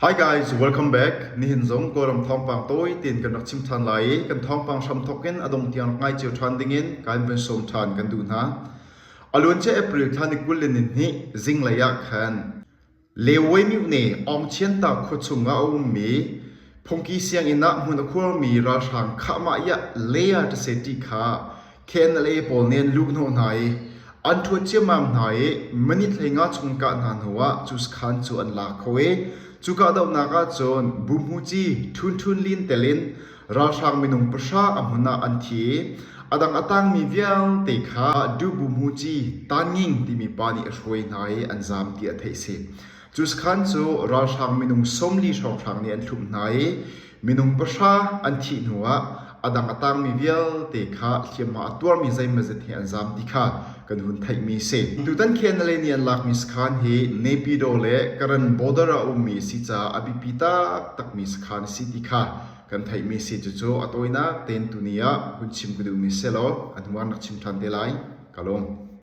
Hi guys, welcome back. Nihin zong Kawlram thawngpang tawi tein kan rak chim ṭhan lai i kan thawngpang hramthawk in a dong tiang rak ngai cio ṭhan dingin kan van sawm ṭhan kan duh hna. A luancia April thla ni 20 le nihnih zinglei ah khan Lewei myone Aungchianta khua chung ah a ummi phungki sianginn ah hmun a khuarmi ralhrang khahmah iah Leah Taseti kha KNLA pawl nih an luhhnawh hna i an ṭhuat ciammam hna i minute 15 chung kah hna hnuah cu sakhan cu an lak kho i cu kahdohnak ahcun Buhmuci Htun Htun Lin tel in ralhrang minung pahra a hmun ah an thi i a dang a tangmi vialte kha Du Buhmuci Tan Nging timi pa nih a hruai hna i an zaam tiah theih a si. Cu sakhan cu ralhrang minung 40 hrawnghrang nih an hlumh hna i minung pahra an thih hnuah a dang a tangmi vialte kha hliamhma a tuarmi zeimawzat he an zaam ti kha kan hun theihmi a si. Tutan KNLA nih an lakmi sakhan hi Naypyidaw le Karen border ah a ummi a si caah a biapi taktakmi sakhan a si ti kha kan theihmi a si. Cucu a tawinak tein tuni ah hun chim ka duhmi si law a hnu ah rak chim ṭhan te lai. Ka lawm.